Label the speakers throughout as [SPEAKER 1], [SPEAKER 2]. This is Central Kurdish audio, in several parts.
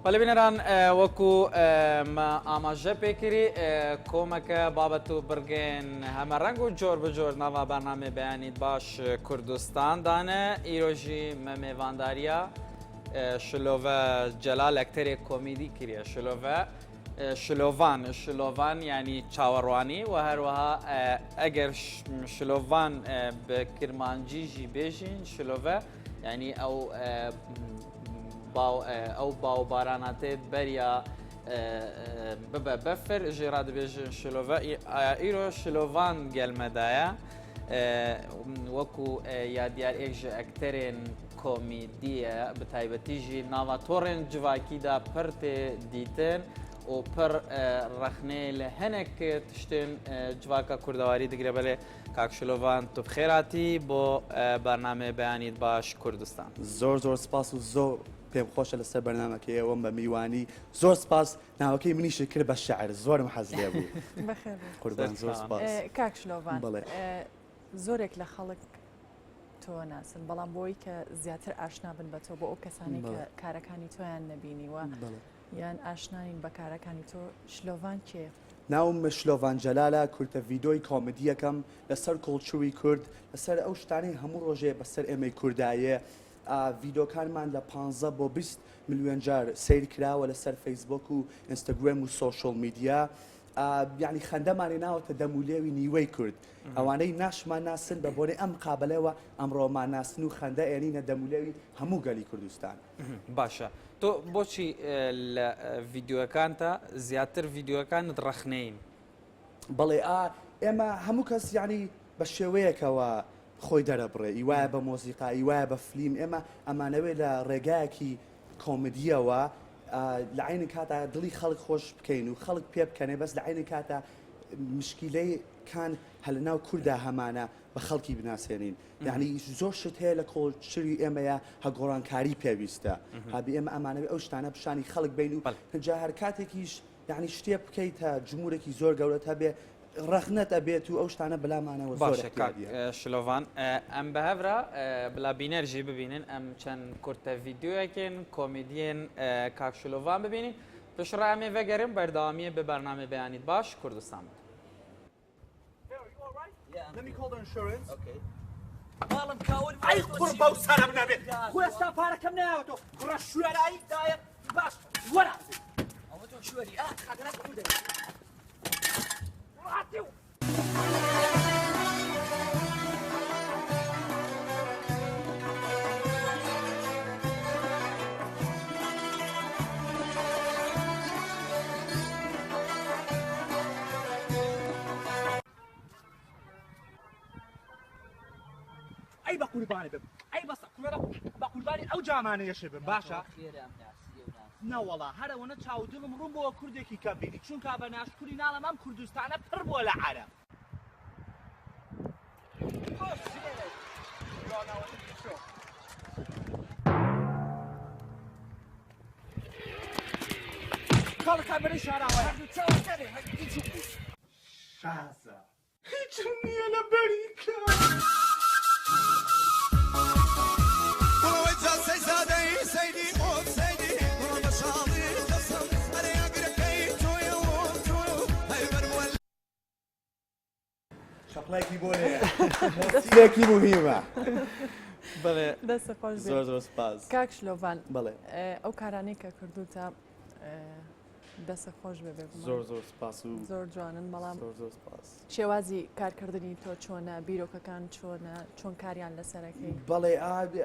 [SPEAKER 1] بەڵێ بینەران وەکو مە ئاماژە پێکری کۆمەکە بابەت و بڕگەن هەمە ڕەنگ و جۆر بە جۆر ناوا بەرنامەی بەیانیت باش کوردستان دانە ئیرۆژی مە مێوانداریە شلۆڤە جەلال ئەکتەرێک کۆمیدی کریە شلۆڤە شلۆڤان شلۆڤان ینی چاوەڕوانی و هەروەها ئەگەر شلۆڤان بە کرمانجیژی بێژین شلۆڤە یانی ئەو ئەو باو باراناتێت بەریا ببە بەفر ژێرا دەبێژن شلۆڤە ئیرۆ شلۆڤان گەلمەدایە وەکو یادیار ئێک ژە ئەکتەرێن کۆمیدیە بە تایبەتیژی ناوا تۆڕێن جڤاکیدا پڕ تێ دیتن و پڕ ڕەخنەیە لە هەنێک تشتێن جڤاکە کوردەواری دگرە بەلێ کاک شلۆڤان تو بخێراتی بۆ بەرنامەێ بەیانیت باش کوردستان.
[SPEAKER 2] زۆر زۆر سپاس و زۆر پێم خۆشە لەسەر بەرنامەکەی ئێوەم بە میوانی زۆر سپاس ناوەکەی منیشت کرد بە شعر زۆرم حەز لێ بوو
[SPEAKER 3] بەخێر بێی.
[SPEAKER 2] قوربان زۆر سپاس.
[SPEAKER 3] کاک شلۆڤان
[SPEAKER 2] بەڵێ.
[SPEAKER 3] زۆرێک لە خەڵک تۆ ناسن بەڵام بۆی کە زیاتر ئاشنا بن بە تۆ بۆ ئەو کەسانی کە کارەکانی تۆیان نەبینیوە یان ئاشنانین بە کارەکانی تۆ شلۆڤان کێ؟
[SPEAKER 2] ناوم شلۆڤان جەلالە کورتە ڤیدۆی کۆمدیەکەم لەسەر culture ی کورد لەسەر ئەو شتانەی هەموو ڕۆژێ بەسەر ئێمەی کوردایێ ڤیدۆکانمان لە 15 بۆ 20 ملیۆن جار سەیر کراوە لەسەر فەیسبۆک و ئینستاگرام و social media یعنی خەندەمانی ناوەتە دەم و لێوی نیوەی کورد ئەوانەی ناشمان ناسن بە بۆنەی ئەم قابلەوە ئەمڕۆمان ناسن و خەندە ئێنینە دەم و لێوی هەموو گەلی کوردستان.
[SPEAKER 1] باشە تۆ بۆچی لە ڤیدیۆکانتا زیاتر ڤیدیۆکانت ڕەخنەیین؟
[SPEAKER 2] بەڵێ ئا ئێمە هەموو کەس یعنی بە شێوەیەکەوە خۆی دەرەبڕێ ئی وایە بە مۆزیقا ئی وایە بە فلیم ئێمە ئەمانەوێ لە ڕێگایەکی کۆمدیەوە لە عینی کاتا دڵی خەڵک خۆش بکەین و خەڵک پێ بکەنێ بەس لە عینی کاتا مشکیلەی کان هەلە ناو کوردا هەمانە بە خەڵکی بناسێنین یانی زۆر شت هەیە لە culture ی ئێمەیە هە گۆڕانکاری پێویستە هەبی ئێمە ئەمانەوێ ئەو شتانە پیشانی خەڵک بین و جا هەر کاتێکیش یعنی شتێ بکەیت جمهورێکی زۆر گەورەت هەبێ ڕەخنەت ئەبێت و ئەو شتانە بەلامانەوە زۆر
[SPEAKER 1] باشە کاک شلۆڤان ئەم بە هەڤرا بلا بینەرژی ببینن ئەم چەند کورتە ڤیدیۆیەکێن کۆمیدیێن کاک شلۆڤان ببینین پشڕ ئەمێ ڤەگەرم بەردەوامیە بە بەرنامەی بەیانیت باش کوردستان بن.
[SPEAKER 4] ئەی قوڕ بەو سەرم نەبێت خۆ ئێستا پارەکەم نایەوەتەوە کوڕە شوێرایی دایە باش وەرە ئەوە تۆ شوێری ئا خەتەرە ئەی بە قوربانی بم ئەی بەس کوێرە بە قوربانی ئەو جامانەیەشێ بم باشە نەوەڵا هەر ئەوەنە چاو دڵم ڕوون بۆ کوردێکی کەم بینی چونکە بە ناشکوری ناڵێم ئەم کوردستانە پڕ بووە لە عەرەب شازە هیچم نییە لە بەری کە. شەپڵێکی بۆ لێ دەستێکی مهمە
[SPEAKER 1] بەڵێ
[SPEAKER 3] دەست خۆش
[SPEAKER 2] زۆر زۆر سپاس
[SPEAKER 3] کاک شلۆڤان
[SPEAKER 2] بەڵێ
[SPEAKER 3] ئەو کارانەی کە کردوتە دەست خۆش بێ بێگومان
[SPEAKER 2] زۆر زۆر سپاس و
[SPEAKER 3] زۆر جوانن بەڵام
[SPEAKER 2] زۆر زۆر سپاس
[SPEAKER 3] شێوازی کارکردنی تۆ چۆنە بیرۆکەکان چۆنە چۆن کاریان لەسەرەکەی
[SPEAKER 2] بەڵێ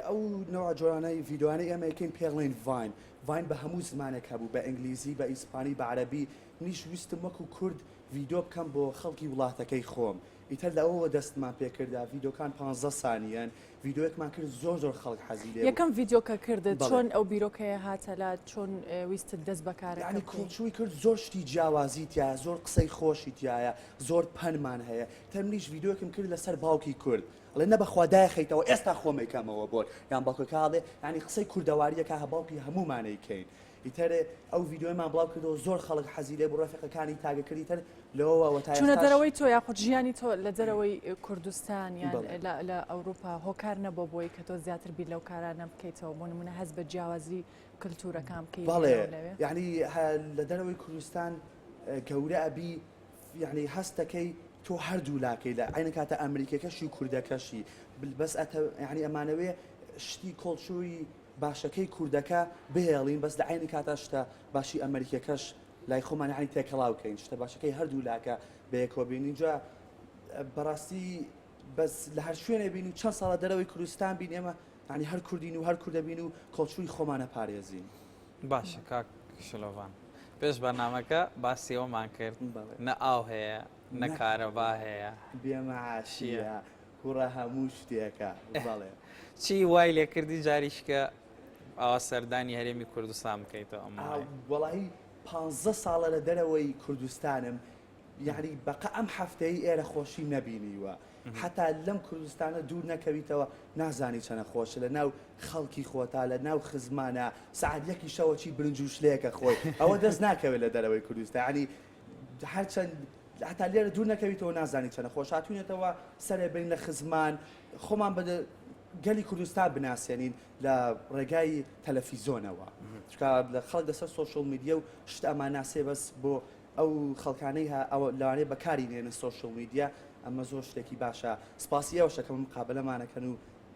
[SPEAKER 2] ئەو نەوە جۆرانەی ڤیددیوانەی ئێمە یەکەین پێڵێن Vine Vine بە هەموو زمانێک هەبوو بە ئینگلیزی بە ئیسپانی بە عەربی منیش ویستم وەکو کورد ڤیدۆ بکەم بۆ خەڵکی وڵاتەکەی خۆم ئیتر لە ئەوەوە دەستمان پێکردا ڤیدۆکان پانزە سانیەن ڤیدۆیەکمان کرد زۆر زۆر خەڵک حەزی لێ بوو.
[SPEAKER 3] یەکەم ڤیدیۆ کە کردت
[SPEAKER 2] بەڵێ.
[SPEAKER 3] چۆن ئەو بیرۆکەیە هاتە لات چۆن ویستت دەست بە کارەکە
[SPEAKER 2] یانی
[SPEAKER 3] بکەی؟
[SPEAKER 2] culture ی کرد زۆر شتی جیاوازی تیایە زۆر قسەی خۆشی تیایە زۆر پەنمان هەیە تەر منیش ڤیدۆیەکم کرد لەسەر باوکی کورد ئەڵێ نە بەخوا دایخەیتەوە ئێستا خۆم ئەیکەمەوە بۆت یان باوکەکە ئەڵێ یانی قسەی کوردەواریەکە هە باوکی هەموومان ئەیکەین. ئیتر ئەو ڤیدیۆیەمان بڵاو کردەوە زۆر خەڵک حەزی لێ بوو ڕەفیقەکانی tag ە کرد ئیتر لەوەوە وە تا
[SPEAKER 3] چونە
[SPEAKER 2] ئێستاش
[SPEAKER 3] دەرەوەی تۆ یاخود ژیانی تۆ لە دەرەوەی کوردستان یان
[SPEAKER 2] بەڵێ.
[SPEAKER 3] لە لە ئەوروپا هۆکار نەبووە بۆی کە تۆ زیاتر بیر لەو کارانە بکەیتەوە بۆ نمونە هەست بە جیاوازی کلتورەکان بکەی
[SPEAKER 2] بەڵێ
[SPEAKER 3] لێرە و لەوێ؟
[SPEAKER 2] یەعنی لە دەرەوەی کوردستان گەورە ئەبی یەعنی هەست دەکەی تۆ هەردوو لاکەی لە عەینە کاتە ئەمریکەکەشی و کوردەکەشی بەس ئەتە یەعنی ئەمانەوێ شتی culture ی باشەکەی کوردەکە بهێڵین بەس لە عەینی کاتا شتە باشی ئەمریکیەکەش لای خۆمان یەعنی تێکەڵاو کەین شتە باشەکەی هەردوو لاکە بەیەکەوە بینین جا بەڕاستی بەس لە هەر شوێنێ بین و چەند ساڵە دەرەوەی کوردستان بین ئێمە یەعنی هەر کوردین و هەر کوردە بین و culture ی خۆمانە پارێزین.
[SPEAKER 1] باشە کاک شلۆڤان پێش بەرنامەکە باسی ئەومان کرد نە ئاو هەیە نە کارەبا هەیە
[SPEAKER 2] بێ مەعاشیە کوڕە هەموو شتێکە بەڵێ.
[SPEAKER 1] چی وای لێکردی جاریشکە ئاوا سەردانی هەرێمی کوردستان بکەیتەوە ئەم ماوەیە؟
[SPEAKER 2] وەڵاهی پانزە ساڵە لە دەرەوەی کوردستانم یەعنی بەقە ئەم هەفتەیەی ئێرە خۆشیم نەبینیوە حەتا لەم کوردستانە دوور نەکەویتەوە نازانی چەنە خۆشە لە ناو خەڵکی خۆتا لە ناو خزمانا سەعات یەکی شەوەکی برنج و شلەیەکە خۆی ئەوە دەست ناکەوێت لە دەرەوەی کوردستان یەعنی هەرچەند هەتا لێرە دوور نەکەویتەوە نازانی چەنە خۆش هاتوینەتەوە سەرێ بین لە خزمان خۆمان بە گەلی کوردستان بناسێنین لە ڕێگای تەلەفیزۆنەوە چکا لە خەڵک لەسەر social media و شت ئەماناسێ بەس بۆ ئەو خەڵکانەی هە ئەوە لەوانەیە بەکاری نێنن social media ئەمە زۆر شتێکی باشە سپاسی ئێوەش ئەکەم مقابەلەمانەکەن و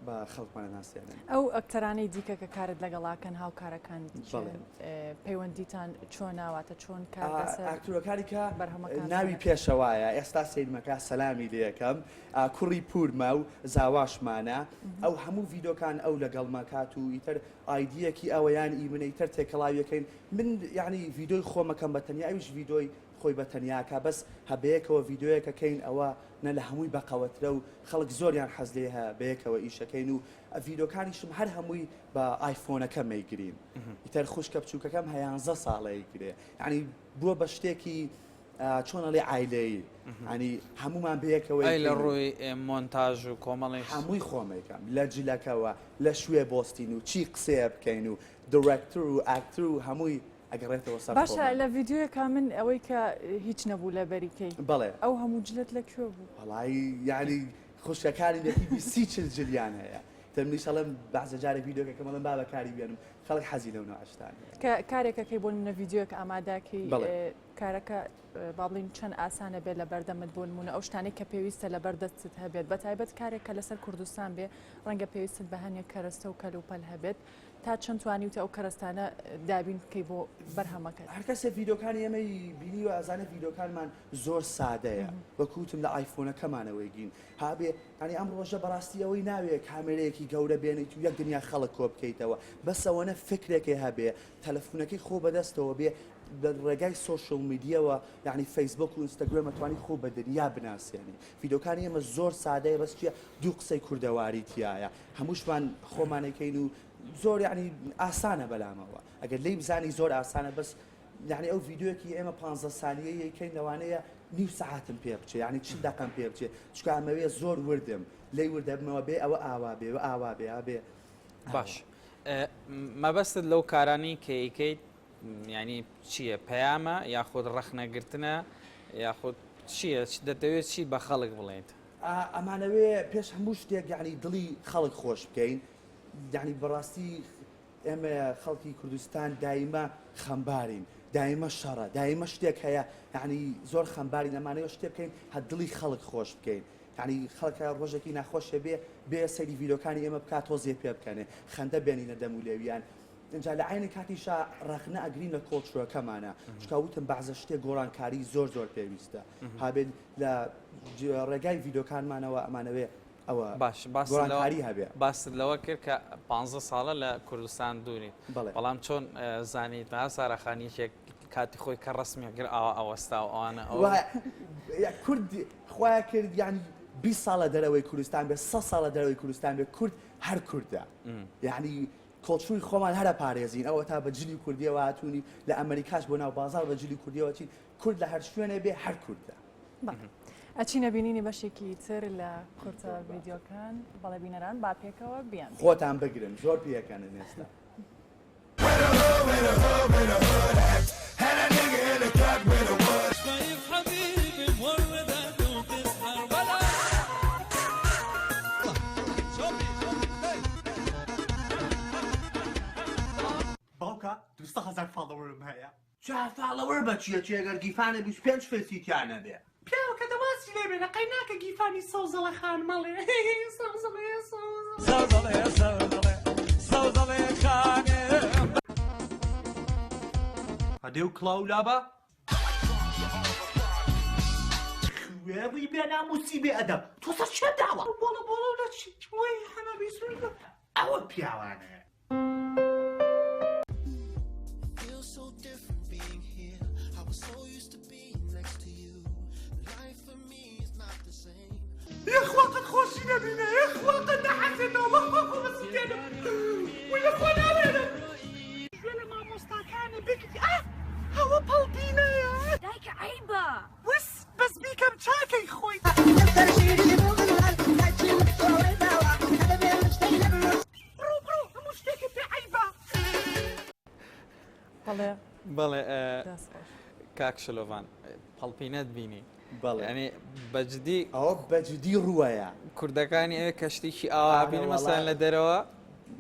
[SPEAKER 2] بە خەڵکمان ئەناسێنن.
[SPEAKER 3] ئەو ئەکتەرانەی دیکە کە کارت لەگەڵاکەن هاوکارەکانت
[SPEAKER 2] بەڵێ.
[SPEAKER 3] کێن؟ پەیوەندیتان چۆنە واتە چۆن کار لەسەر
[SPEAKER 2] ئاکتورەکانی کە
[SPEAKER 3] بەرهەمەکانتان
[SPEAKER 2] ناوی
[SPEAKER 3] ئەکەن؟
[SPEAKER 2] پێشەوایە ئێستا سەیرمەکە سەلامی لێکەم کوڕی پورمە و زاواشمانە ئەو هەموو ڤیدۆکان ئەو لەگەڵمە کات و ئیتر ئایدیەکی ئەوە یان ئی منە ئیتر تێکەڵاویەکەین من یەعنی ڤیدۆی خۆمەکەم بە تەنیا ئەویش ڤیدۆی خۆی بە تەنیاکا بەس هە بەیەکەوە ڤیدۆیەکەکەین ئەوە نە لە هەمووی بەقەوەترە و خەڵک زۆریان حەز لێی هە بەیەکەوە ئیشەکەین و ڤیدۆکانیشم هەر هەمووی بە ئایفۆنەکەم ئەیگرین ئیتر خوشکە بچوکەکەم هە یانزە ساڵە ئەیگرێ یەعنی بووە بە شتێکی چۆن ئەڵێ عایلەیی یەعنی هەموومان بەیەکەوە
[SPEAKER 1] ئەی لە ڕووی مۆنتاژ و کۆمەڵێک
[SPEAKER 2] هەمووی خۆمەکەم لە جلەکەوە لە شوێ بۆستین و چی قسەیە بکەین و director و ئاکتر و هەمووی ئەگەڕێتەوە سەر
[SPEAKER 3] باشە لە ڤیدیۆیەکە من ئەوەی کە هیچ نەبوو لە بەریکەی
[SPEAKER 2] بەڵێ
[SPEAKER 3] ئەو هەموو جلت لە کوێ بوو
[SPEAKER 2] وەڵایی یعنی خوشکەکانی لەتی 20 چل جلیان هەیە تەمنیش ئەڵێم بەعزە جارێک ڤیدیۆکەکەم ئەڵێم با بەکاری بێنم خەڵک حەزی لەو نوعە شتانەیە.
[SPEAKER 3] کە کارێکەکەی بۆ نمونە ڤیدیۆیەک ئامادەکەی کارەکە با بڵین چەند ئاسانە بێت لە بەردەمت بۆ نمونە ئەو شتانەی کە پێویستە لە بەردەستت هەبێت بە تایبەت کارێک کە لەسەر کوردستان بێ ڕەنگە پێویستت بە هەنێک کەرەستە و کەلوپەل هەبێت تا چەند توانیوتە ئەو کەرەستانە دابین بکەی بۆ بەرهەمەکەت؟
[SPEAKER 2] هەر کەسێ ڤیدۆکانی ئێمەی بینیوە ئەزانێ ڤیدۆکانمان زۆر سادەیە وەکو وتم لە ئایفۆنەکەمانەوەی گین هابێ یانی ئەم ڕۆژە بەڕاستی ئەوەی ناوێ کامێرەیەکی گەورە بێنیت و یەک دنیا خەڵک کۆ بکەیتەوە بەس ئەوەنە فکرێکێ هەبێ تەلەفونەکەی خۆ بەدەستەوە بێ لە ڕێگای social media وە یعنی فەیسبوک و ئینستاگرام ئەتوانی خۆ بە دنیا بناسێنی ڤیدۆکانی ئێمە زۆر سادەیە بەس چیە دوو قسەی کوردەواری تیایە هەمووشمان خۆمانەکەین و زۆر یعنی ئاسانە بەلامەوە ئەگەر لێی بزانی زۆر ئاسانە بەس یعنی ئەو ڤیدیۆیەکی ئێمە 15 سانیەیەکەین لەوانەیە نیو سەعاتم پێ بچێ یعنی چل دەقەم پێ بچێ چونکە ئەمەوێ زۆر وردم لێی وردەبمەوە بێ ئەوە ئاوا بێ و ئاوا بێ ئا بێ
[SPEAKER 1] باش مەبەستت لەو کارانەی کە ئەیکەیت یعنی چییە پەیامە یاخود ڕەخنەگرتنە یاخود چییە دەتەوێت چی بە خەڵک بڵێیت؟
[SPEAKER 2] ئەمانەوێ پێش هەموو شتێک یعنی دڵی خەڵک خۆش بکەین یعنی بەڕاستی ئێمە خەڵکی کوردستان دایمە خەمبارین دایمە شەڕە دایمە شتێک هەیە یعنی زۆر خەمبارین ئەمانەوە شتێ بکەین هە دڵی خەڵک خۆش بکەین یعنی خەڵکە ڕۆژێکی ناخۆشێ بێ بێ سەیری ڤیدۆکانی ئێمە بکات تۆزێ پێ بکەنێ خەندە بێنینە دەم و لێویان ئینجا لە عەینی کاتیشا ڕەخنە ئەگرین لە culture ەکەمانە چونکە وتم بەعزە شتێک گۆڕانکاری زۆر زۆر پێویستە هابێت لە ڕێگای ڤیدۆکانمانەوە ئەمانەوێ ئەوە
[SPEAKER 1] باش باست لەوە
[SPEAKER 2] گۆڕانکاری هەبێ.
[SPEAKER 1] باست لەوە کرد کە پانزە ساڵە لە کوردستان دووریت
[SPEAKER 2] بەڵێ.
[SPEAKER 1] بەڵام چۆن زانیت ها سارا خان یەکێک کاتی خۆی کە ڕەسمی گر ئاوا ئەوەستا و ئەوانە ئەوە
[SPEAKER 2] وایە کورد خوایە کرد یانی 20 ساڵە دەرەوەی کوردستان بێ 100 ساڵە دەرەوەی کوردستان بێ کورد هەر کوردە یعنی culture ی خۆمان هەر ئەپارێزین ئەوەتا بە جلی کوردیەوە هاتوونی لە ئەمەریکاش بۆ ناو بازاڕ بە جلی کوردیەوە چین کورد لە هەر شوێنێ بێ هەر کوردە.
[SPEAKER 3] بەڵێ ئەچینە بینینی بەشێکی تر لە کورتە ڤیدیۆکان بەڵێ بینەران با پێکەوە بیان
[SPEAKER 2] خۆتان بگرن زۆر پێکەنن ئێستا.
[SPEAKER 4] باوکە دوسە هەزار follower م هەیە. جا follower بە چیە چێ گەر گیفانێ 25 فلسی تیا نەبێ. پیاوەکە دە وازی لێ بێنە قەی ناکە گیفانی سەوزەڵە خانمەڵێ سەوزەڵێ سەوزەڵێ سەوزەڵێ سەوزەڵێ خانێ. ئەدێ و کڵاو لابە. خوێڕی بێ ناموسی بێ ئەدەب تۆ سەر چێ داوە بۆڵە بۆڵە لە چی وەی حەمە بیسوور ئەوە پیاوانەیە. یەخوا قەت خۆشی نەبینێ یەخوا قەت نەحەسێتەوە بەخوا خۆ بەسوتێنم و یەخوا ناوێرم گوێ لە مامۆستاکانە بگری ئا ئەوە پەڵپینەیە
[SPEAKER 5] دایکە عەیبە.
[SPEAKER 4] وس بەس بیکەم چاکەی خۆی. بڕۆ بڕۆ هەموو شتێکت پێ عەیبە.
[SPEAKER 3] بەڵێ
[SPEAKER 1] بەڵێ
[SPEAKER 3] دەست خۆش.
[SPEAKER 1] کاک شلۆڤان پەڵپینەت بینی
[SPEAKER 2] بەڵێ
[SPEAKER 1] یعنی بەجدی
[SPEAKER 2] ئەوە بەجدی ڕووەیە.
[SPEAKER 1] کوردەکانی ئەوێ کە شتێکی ئاوا
[SPEAKER 2] ئارە
[SPEAKER 1] بینی
[SPEAKER 2] وەڵا.
[SPEAKER 1] مەسەلەن لە دەرەوە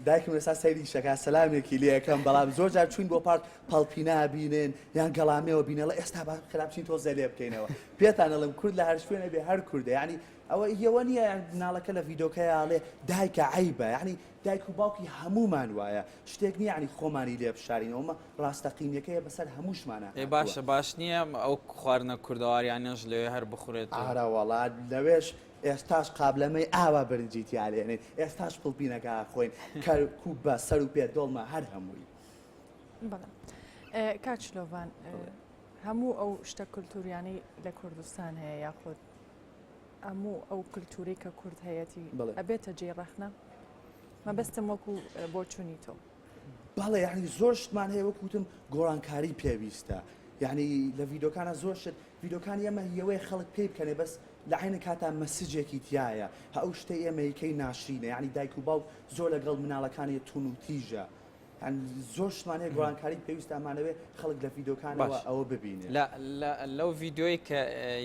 [SPEAKER 2] دایکم ئێستا سەیری شەکا سەلامێکی لێ ئەکەم بەڵام زۆر جار چوین بۆ پارک پەڵپینا بینن یان گەڵامێوە بینن ئەڵێ ئێستا با خراپ چین تۆزێ لێ بکەینەوە پێتان ئەڵێم کورد لە هەر شوێنێ بێ هەر کوردە یعنی ئەوە ئەوە نییە مناڵەکە لە ڤیدۆکەیا ئەڵێ دایکە عەیبە یعنی دایک و باوکی هەموومان وایە شتێک نییە یعنی خۆمانی لێ بشارینەوە ئەمە ڕاستەقینەکەیە بەسەر هەمووشمانا
[SPEAKER 1] ئێ
[SPEAKER 2] هاتووە.
[SPEAKER 1] باشە باش نییە ئەو خواردنە کوردەواریانەش لەوێ هەر بخورێت و.
[SPEAKER 2] ئارە وەڵا لەوێش ئێستاش قابلەمەی ئاوا برنجی تیا لێنێن ئێستاش پڵپینەکە ئەخۆین کەر کوبە سەر و پێ دۆڵمە هەر هەمووی.
[SPEAKER 3] بەڵێ کاک شلۆڤان هەموو ئەو شتە کولتوریانەی لە کوردستان هەیە یاخود هەموو ئەو کولتوری کە کورد هەیەتی ئەبێتە جێی ڕەخنە مەبەستم وەکو بۆچوونی تۆ.
[SPEAKER 2] بەڵێ یعنی زۆر شتمان هەیە وەکو وتم گۆڕانکاری پێویستە یعنی لە ڤیدۆکانە زۆر شت ڤیدۆکانی ئێمە هیەوەیە خەڵک پێی بکەنێ بەس لە عەینە کاتا message ێکی تیایە هە ئەو شتەی ئێمە یکەی ناشرینە یعنی دایک و باوک زۆر لەگەڵ مناڵەکانی تون و تیژە یعنی زۆر شتمان هەیە گۆڕانکاری پێویستە ئەمانەوێ خەڵک لە ڤیدۆکانەوە
[SPEAKER 1] باش.
[SPEAKER 2] ئەوە ببینێ.
[SPEAKER 1] لە لە لەو ڤیدیۆی کە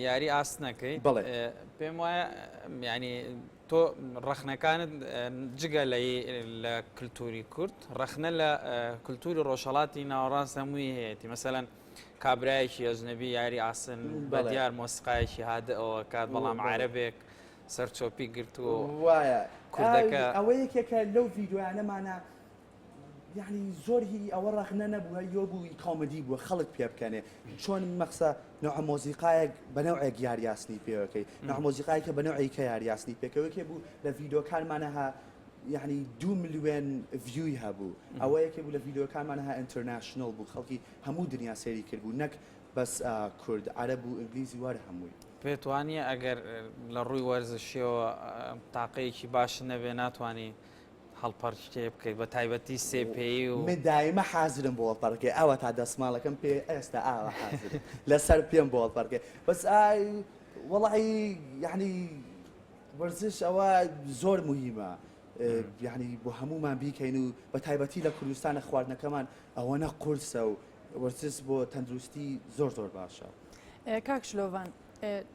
[SPEAKER 1] یاری ئاسنەکەی
[SPEAKER 2] بەڵێ.
[SPEAKER 1] پێم وایە یعنی تۆ ڕەخنەکانت جگە لە لە کلتوری کورد ڕەخنە لە کلتوری ڕۆژهەڵاتی ناوەڕاست هەمووی هەیەتی مەسەلەن کابرایەکی ئەجنەبی یاری ئاسن بە دیار مۆسیقایەکی هادئەوە کات بەڵام عەرەبێک سەرچۆپی گرتووە
[SPEAKER 2] وایە
[SPEAKER 1] کوردەکە
[SPEAKER 2] ئەوە یەکێکە لەو ڤیدیۆیانەمانە یعنی زۆر هی ئەوە ڕەخنە نەبوو هەر یۆ بوو کۆمەدی بووە خەڵک پێ بکەنێ چۆن مەخسە نوع مۆزیقایەک بە نەوعێک یاریاسنی پێوەکەی نوع مۆزیقایەکە بە نەوعێکە یاریاسنی پێکەوەکێ بوو لە ڤیدۆکانمانە ها یعنی دو ملیۆن view ی هەبوو ئەوە یەکێ بوو لە ڤیدۆکانمان ها international بوو خەڵکی هەموو دنیا سەیری کرد بوو نەک بەس کورد عەرەب و ئینگلیزی وەر هەمووی.
[SPEAKER 1] پێت وانیە ئەگەر لە ڕووی وەرزشیەوە تاقەیەکی باشت نەبێ ناتوانی هەڵپەڕکێ بکەیت بە تایبەتی سێ پێی و.
[SPEAKER 2] من دایمە حازرم بۆ هەڵپەڕکێ ئەوە تا دەسماڵەکەم پێ ئێستا ئاوا حازرم لەسەر پێم بۆ هەڵپەڕکێ بەس ئای وەڵی یعنی وەرزش ئەوە زۆر مهمە یعنی بۆ هەمومان بیکەین و بە تایبەتی لە کوردستانە خواردنەکەمان ئەوەنە قورسە و وەرزش بۆ تەندروستی زۆر زۆر باشە.
[SPEAKER 3] کاک شلۆڤان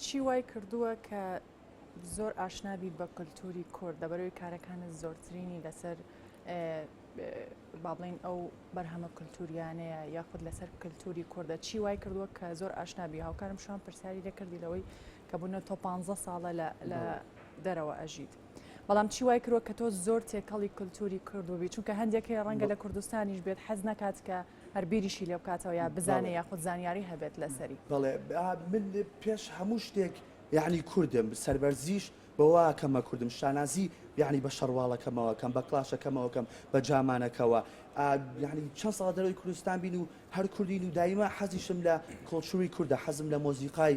[SPEAKER 3] چی وای کردووە کە زۆر ئاشنا بیت بە کللتوری کورد لەبەرەوەی کارەکانت زۆرترینی لەسەر با بڵین ئەو بەرهەمە کللتوریانەیە یاخود لەسەر کللتوری کوردە چی وای کردووە کە زۆر ئاشنا بی هاوکارم شوان پرسیاری لەکردی لەوەی کە بوونە تۆ پ ساڵە لە دەرەوە ئەژیت. بەڵام چی وای کردووە کە تۆ زۆر تێکەڵی کللتوری کردوبی چونکە هەندێک هەیە ڕەنگە لە کوردستانیش بێت حەز نەکات کە هەر بیریشی لێ بکاتەوە یا بزانێ یاخود زانیاری هەبێت لەسەری.
[SPEAKER 2] بەڵێ من پێش هەموو شتێک یەعنی کوردم سەربەرزیش بەوە کەمە کوردم شانازی یەعنی بە شەڕواڵەکەمەوە کەم بە کڵاشەکەمەوە کەم بە جامانەکەوە یەعنی چەند ساڵ دەرەوەی کوردستان بین و هەر کوردین و دایمە حەزیشم لە کڵچوری کوردە حەزم لە مۆزیقای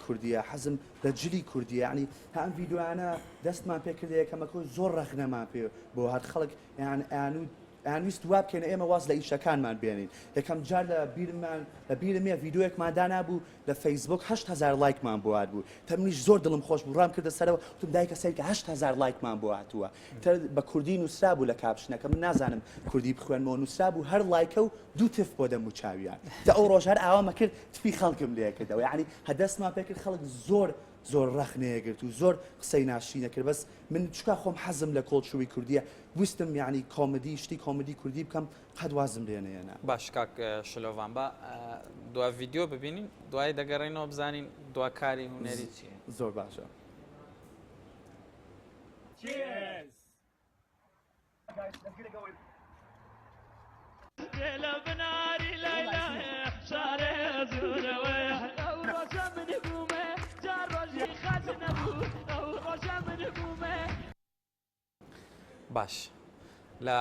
[SPEAKER 2] کوردیە حەزم لە جلی کوردیە یەعنی هەم ڤیدیۆیانە دەستمان پێکردەیە کەمەکە زۆر ڕەخنەمان پێ بۆ هەر خەڵک یان ئەیانوت. ئەیانویست وا بکەین ئێمە واز لە ئیشەکانمان بێنین. یەکەم جار لە بیرمان لە بیرم نییە ڤیدیۆیەکمان دانابوو لە فەیسبووک 8000 ڵایکمان بۆ هاتبوو. تە منیش زۆر دڵم خۆش بوو ڕام کردە سەرەوە وتم دایکە سەیرکە 8000 ڵایکمان بۆ هاتووە. تە بە کوردی نووسرابوو لە caption ەکە من نازانم کوردی بخوێنمەوە نووسرابوو هەر ڵایکە و دوو تف بۆ دەم و چاویان. تە ئەو ڕۆژ هەر ئاوامە کرد تفی خەڵکم لێ کردەوە. یەعنی هەدەستمان پێ کرد خەڵک زۆر زۆر ڕەخنەیە گرت و زۆر قسەی ناشرینە کرد بەس من چکا خۆم حەزم لە culture ی کوردیە ویستم یعنی کۆمدی شتی کۆمدی کوردی بکەم قەت وازم لێ نەیەنا.
[SPEAKER 1] باش کاک شلۆڤان با دوا ڤیدیۆ ببینین دوای دەگەڕێینەوە بزانین دوا کاری هونەری چیە.
[SPEAKER 2] زۆر باشە.
[SPEAKER 4] Cheers!
[SPEAKER 1] باش لە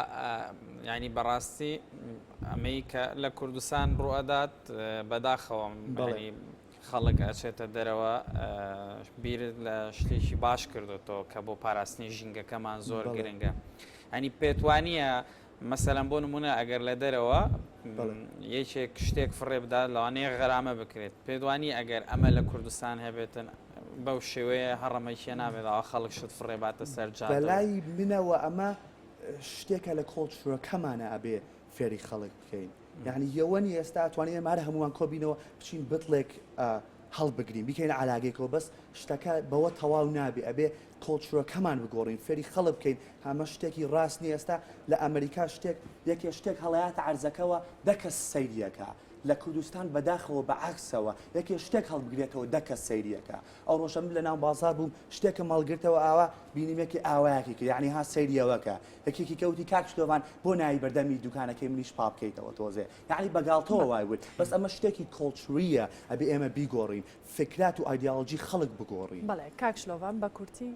[SPEAKER 1] ینی بەڕاستی ئەمەی کە لە کوردستان ڕوئەدات بەداخەوە خەڵک ئەچێتە دەرەوە بیرت لە شتێکی باش کردوتەوە کە بۆ پاراستنی ژینگەکەمان زۆر گرنگە ئەنی پێتوانیە مەسەلەن بۆ نمونە ئەگەر لە دەرەوە یەکێک شتێک فڕێ بدات لەوانەیە غەرامە بکرێت پێدوانی ئەگەر ئەمە لە کوردستان هەبێتن بەو شێوەیە هەڕەمەکیە نابێت ئەوە خەڵک شت فڕێ باتە سەر جادە
[SPEAKER 2] بەلای منەوە ئەمە شتێکە لە culture ەکەمانە ئەبێ فێری خەڵک بکەین یعنی یەوەنی ئێستا توانین ئێمە هەر هەمووان کۆبینەوە بچین بتڵێک هەڵبگرین بیکەین علاگێکەوە بەس شتەکە بەوە تەواو نابێ ئەبێ culture ەکەمان بگۆڕین فێری خەڵک بکەین هەمە شتێکی ڕاست نیە ئێستا لە ئەمریکا شتێک یەکێ شتێک هەڵەیاتە عەرزەکەوە دە کەس سەیریەکە لە کوردستان بەداخەوە بە عەکسەوە یەکێ شتێک هەڵبگرێتەوە دە کەس سەیریەکە ئەو ڕۆژە من لە ناو بازار بووم شتێکم هەڵگرتەوە ئاوا بینیم یەکێ ئاوایەکی کرد یعنی ها سەیریەوەکە یەکێکی کەوتی کاک شلۆڤان بۆ نایی بەردەمی دوکانەکەی منیش پا بکەیتەوە تۆزێ یعنی بەگاڵتەوە وای وت بەس ئەمە شتێکی culture یە ئەبێ ئێمە بیگۆڕین فکرات و ئایدیاڵۆجی خەڵک بگۆڕین.
[SPEAKER 3] بەڵێ کاک شلۆڤان بە کورتی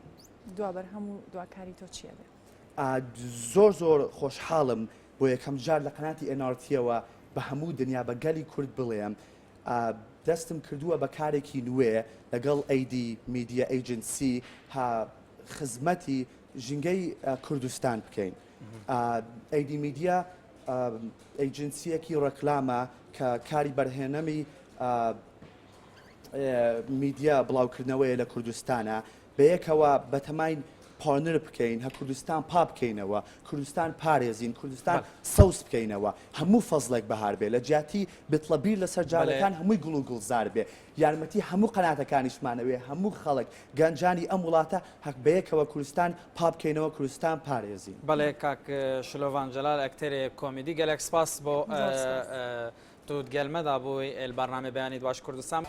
[SPEAKER 3] دوا بەرهەم و دوا کاری تۆ چیە بێ؟
[SPEAKER 2] زۆر زۆر خۆشحاڵم بۆ یەکەم جار لە قەناتی NRT-یەوە بە هەموو دنیا بە گەلی کورد بڵێم دەستم کردووە بە کارێکی نوێ لەگەڵ AD Media Agency ها خزمەتی ژینگەی کوردستان بکەین. AD Media agency یەکی ڕێکلامە کە کاری بەرهێنەمی میدیا بڵاوکردنەوەیە لە کوردستانە بەیەکەوە بەتەماین partner بکەین هە کوردستان پا بکەینەوە کوردستان پارێزین کوردستان سەوز بکەینەوە هەموو فەزڵێک بەهار بێ لە جیاتی بتڵە بیر لەسەر جادەکان هەمووی گوڵ و گوڵزار بێ یارمەتی هەموو قەناتەکانیشمانەوێ هەموو خەڵک گەنجانی ئەم وڵاتە هەق بەیەکەوە کوردستان پا بکەینەوە کوردستان پارێزین.
[SPEAKER 1] بەڵێ کاک شلۆڤان جەلال ئەکتەرێ کۆمیدی گەلەک سپاس بۆ توت گەلمەدا بووی البرنامە بەیانی باش کوردستان.